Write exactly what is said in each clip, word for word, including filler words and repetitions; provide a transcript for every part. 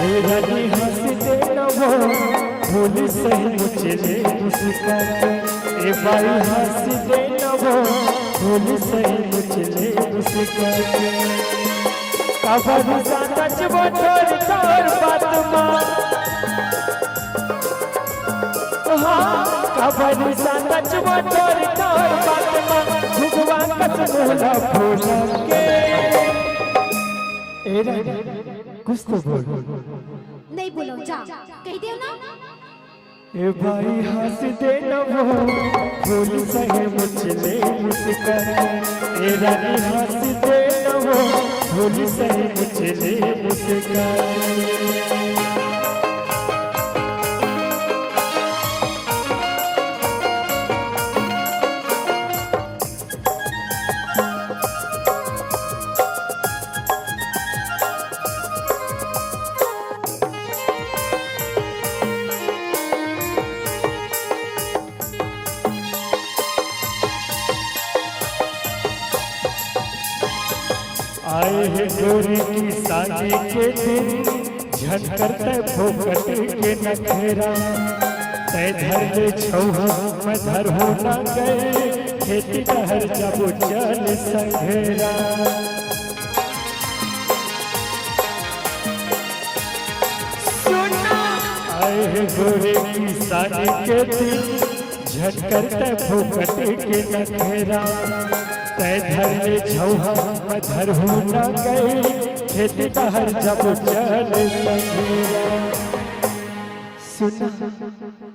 ए रानी हंस दे न वो, भूल सही मुझे ले मुस्कान के। ए बाई हंस दे न वो, भूल सही मुझे ले मुस्कान के। काबर साँच वो तोर, तोर बात मा। हाँ, काबर साँच वो तोर, तोर बात मा। भगवान कसम ला भूल के। ए रानी, कुछ तो बोल। नहीं बोलो, जा, कह दे ना। ए बाई हंस दे न वो, भूल सही मुझे ले मुस्कान। ए रानी हंस दे न वो, भूल सही मुझे ले मुस्कान। आए हे गोरी किसानी के दिन, झन कर तै फोकट के नखरा। तै धर ले छौहा, मैं धरहूँ ना गए, खेती डहर जाबो चल संघरा। सुना। आए हे गोरी किसानी के दिन, झन कर तै फोकट के नखरा। तै धर ले छौहा, मैं धरहूँ ना गए, खेती डहर जाबो चल संघरा। सुना।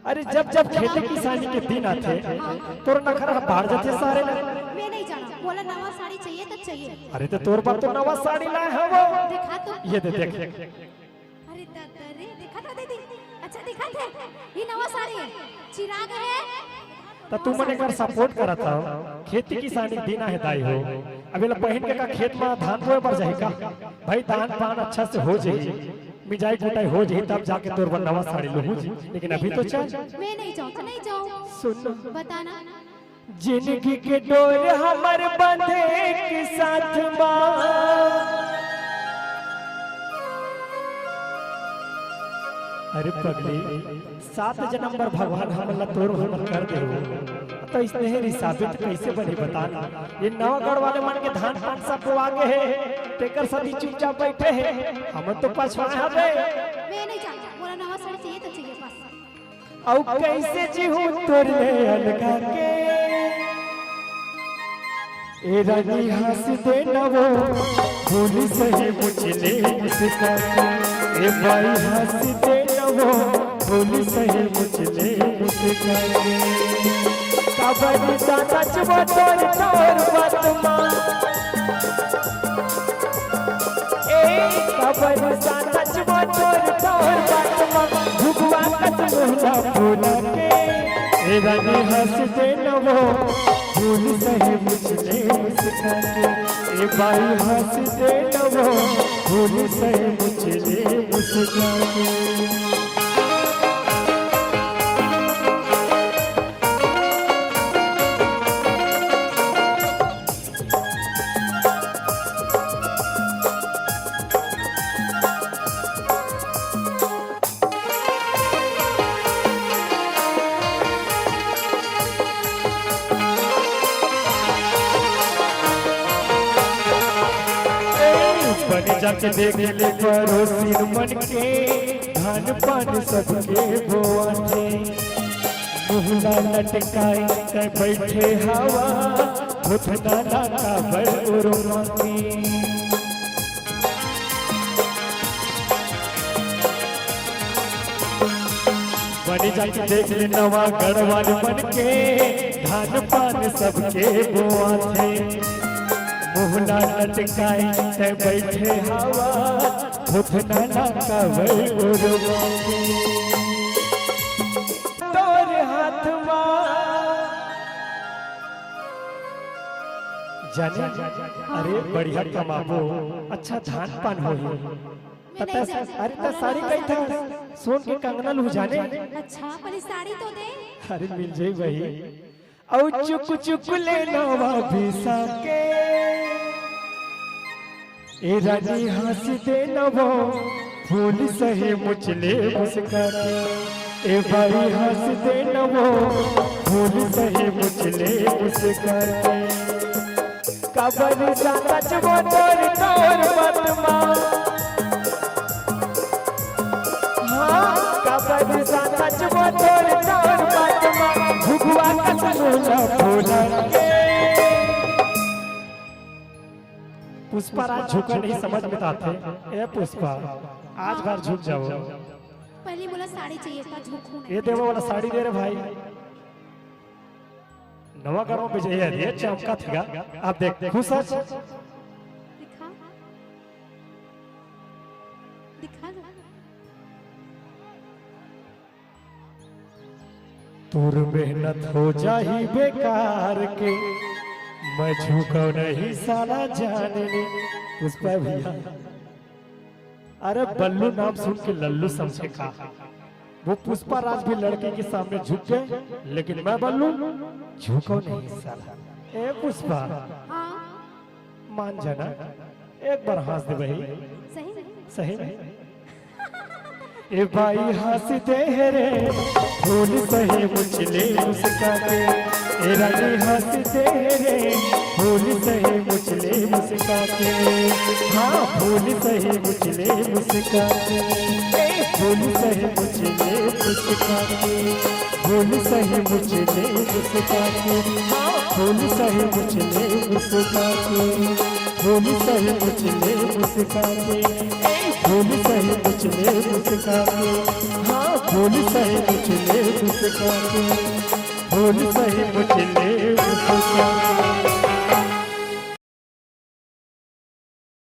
अरे जब जब खेती किसानी के दिन आथे, तोर नखरा बाढ़ जाथे सारे ना। मैं नहीं जाना, मोला नवा साड़ी चाहिए तो चाहिए। अरे तो तोर बर तो नवा साड़ी लाए हवो। दिखा तो। ये दे, देख। अरे दद्दा रे, दिखा था दीदी। अच्छा दिखा थे। ये नवा साड़ी है। चिराग है। त तुमन एकर सपोर्ट करत हव। खेती किसानी के दिन आहे दाई हो। अब एला पहिन के का खेत मा धान बोए बर जाही का? भाई धान पान अच्छा से हो जाही, मिंजाई कुटाई हो जाही, तब जाके तोर बर नवा साड़ी लूहूँ जी। लेकिन अभी तो चल। मैं नहीं जाऊँ, तो नहीं जाऊँ। सुन। बताना। जिंदगी के डोर हमर बंधे एक साथ मा। अरे पगली, सात जन्म बर भगवान हमन ला तोर हमन कर दे हो। तो इसने ही रिसाबे तो कैसे बनी बता ना। ये नवागढ़ वाले मन के धान पान सब बोआ गे हे, तेकर सती चुपचाप बैठे हे। हमन तो पछवाए हबे। मैं नहीं जाना, मोला नवा साड़ी चाहिए तो चाहिए बस। अउ कैसे जीहूँ तोर ले अलगा के। ए रानी हंस दे न वो, भूल सही मुझे ले मुस्कान के। ए बाई हंस दे न वो, भूल सही मुझे ले मुस्कान के। काबर साँच वो तोर, तोर बात मा। ए, काबर साँच वो तोर, तोर बात मा, भगवान कसम ला भूल के। ए रानी हंस दे न वो, भूल सही मुझे ले मुस्कान के। ए बाई हंस दे न वो, भूल सही मुझे ले मुस्कान के। बने जाके देख ले पड़ोसिन मन के, धान पान सबके बोआथे। मुहला लटकाए तै बैठे हवा, भुथना ना काबर उरमाथे। बने जाके देख ले नवागढ़ वाले मन के, धान पान सबके बोआथे। मुहला लटकाए तै बैठे हवा, भुथना ना काबर उरमाथे। तोर हाथ मा जाने, अरे बढ़िया कमाबो, अच्छा धान पान होही। मैं नहीं जाना। अरे त साड़ी कही था, सोन के कंगना लू जाने। अच्छा, पहले साड़ी तो दे। अरे मिल जाई भाई। अउ चुक चुक ले नवा बिसा के। ए रानी हंस दे न वो, फूल सही मुचले मुस्का के, ए बाई हंस दे न वो। फूल सही मुचले मुस्का के, काबर सा सच वो तोर तोर बात मा। हाँ, काबर सा सच वो तोर तोर बात मा। भुगवा कस मोला फूला के। पुष्पा राज झुका नहीं समझ में आथे। ए पुष्पा, आज बार झुक जाओ। पहले मोला साड़ी चाहिए था, झुकू नहीं। ये देवा वाला साड़ी दे रे भाई। नवा गरवा बिजई हरे, चमका थेगा। आप देख, खुश हस। दिखा, दिखा दो। तोर मेहनत हो जाही बेकार के, मैं झुकव नहीं साला जान ले। पुष्पा भैया, अरे बल्लू नाम सुन के लल्लू समझे का? वो पुष्पा राज भी लड़के के सामने झुक गए, लेकिन मैं बल्लू झुकव नहीं साला। ए पुष्पा, हाँ, मान जाना, एक बार हंस दे भाई। सही में। सही में। ए बाई हंस दे रे, फूल सही मुचले मुस्का के। ए रानी हंस दे रे, फूल सही मुचले मुस्का के। हाँ, फूल सही मुचले मुस्का के। ए फूल सही मुचले मुस्का के। फूल सही मुचले मुस्का के। हाँ, फूल सही मुचले मुस्का के। फूल सही मुचले मुस्का के। ए फूल सही मुचले मुस्का के। हाँ, फूल सही मुचले मुस्का के। फूल सही मुचले मुस्का के।